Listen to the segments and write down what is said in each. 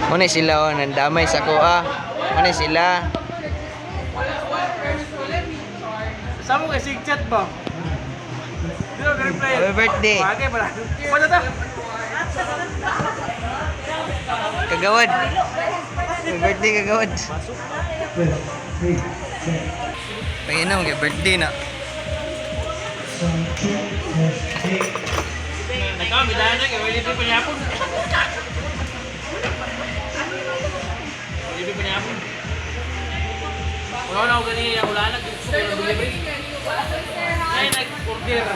Muna sila oh, nandamay sa kuha. Muna sila. Sa mo kay sig chat ba? Di ba reply? Happy birthday. Bagay pala. Wala ta. Kagawad. Happy birthday, kagawad. Panginoon, kay birthday na. Nagkami dahil na kay wala pa yapon. Libre pa yapon. Wala na ako gani, wala na gusto ko ng delivery. Ay nag-order.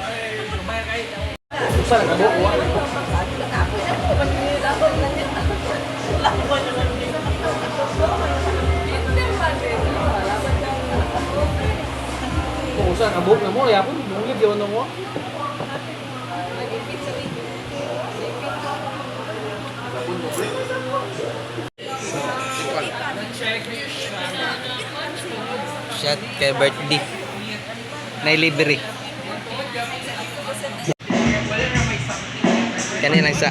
Ay, kumayar kay. Usa lang kamo wa. Kung usa ka buok na mo yapon, dungli gyud na mo. Shot kay birthday. Nay libre. Kani lang sa.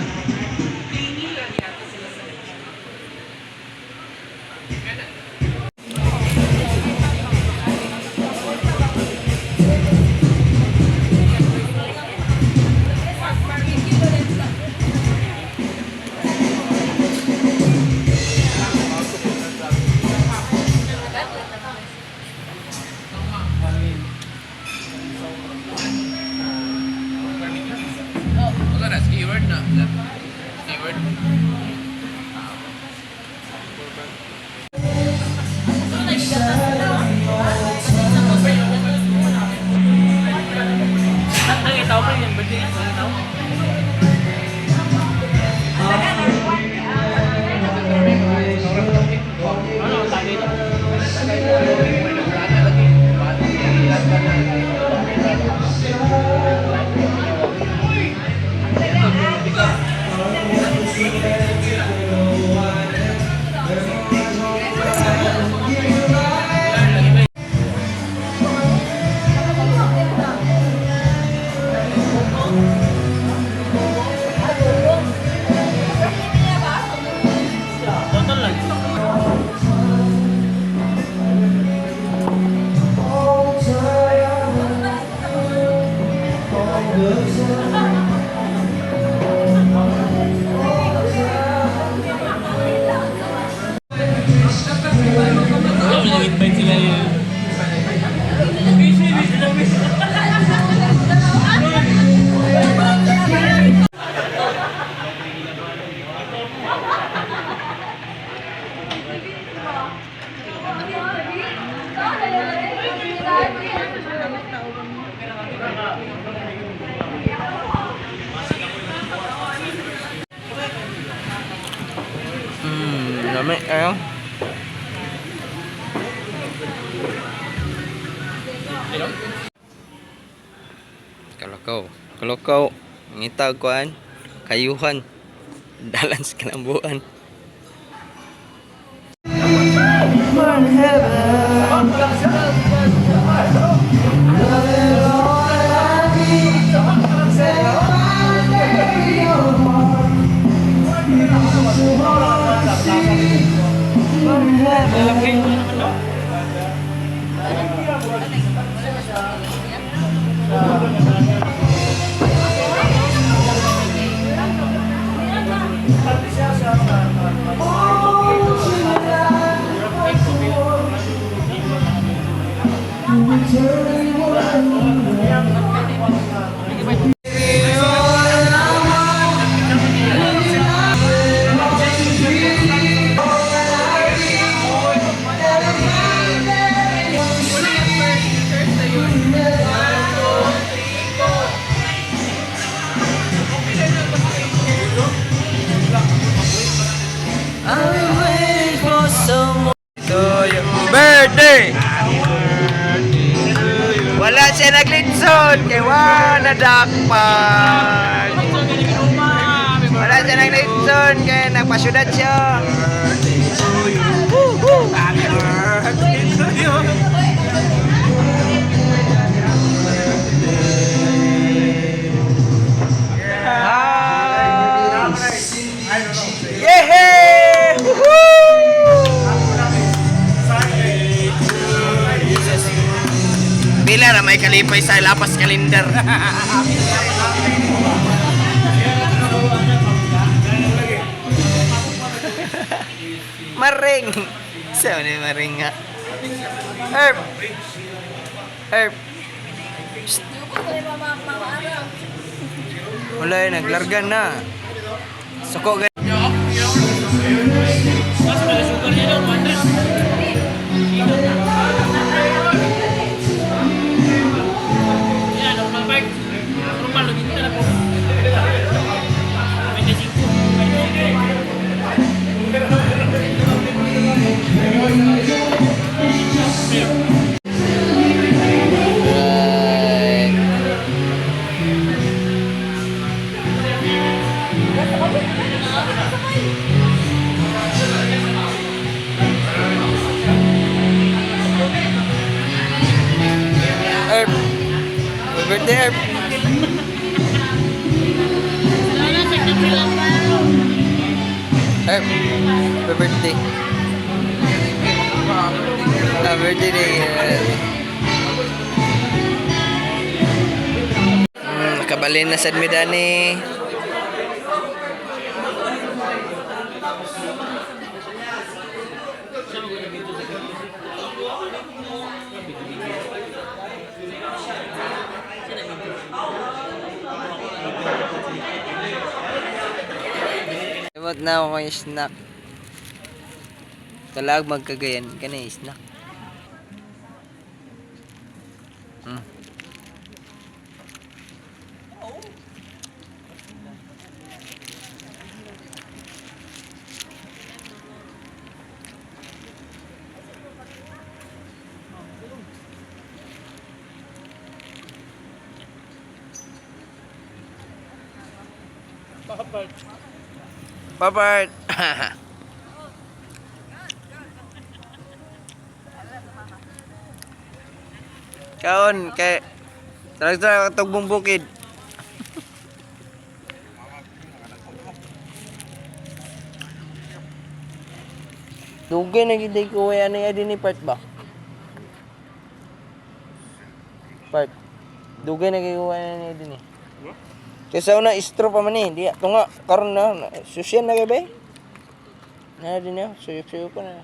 Wala na, keyword na. Keyword. Ang itaw pa yung birthday, ang itaw. Ano, tagay ito? Total lang. Nag-invite sila yun. Busy, busy, busy. Dami ayo. Kalakaw. Kalakaw. Ngitag kuan. Kayuhan. Dalan sa kalambuan. To your birthday! Wala siya naglitson kay wala dakpan. Wala siya naglitson kay nagpasyudad siya. Woo, woo. Hi! Yehey! kalipay sa lapas kalendar. Maring. Sa ni maring nga. Herb. Herb. Psst. Wala eh, naglargan na. Suko gan. Mas may sugar niya daw, 100. Yan, normal bike. Normal, lumita na po. 25. Right. Herb. Happy birthday, Herb. Herb. Happy birthday. Happy birthday day. Nakabalin na sad mi dani. Limot na ako kay snack. Kalag magkagayan ka na snack. Papart. Kaon kay Tarag-tarag tugbong bukid. Dugay na gid ko ano ya din ni part ba? Part. Dugay na gid ko ano ya din ni. Kaysa una istro pa man eh, di tunga karon na susyan na kay bay. Na din ya, suyok-suyok pa na.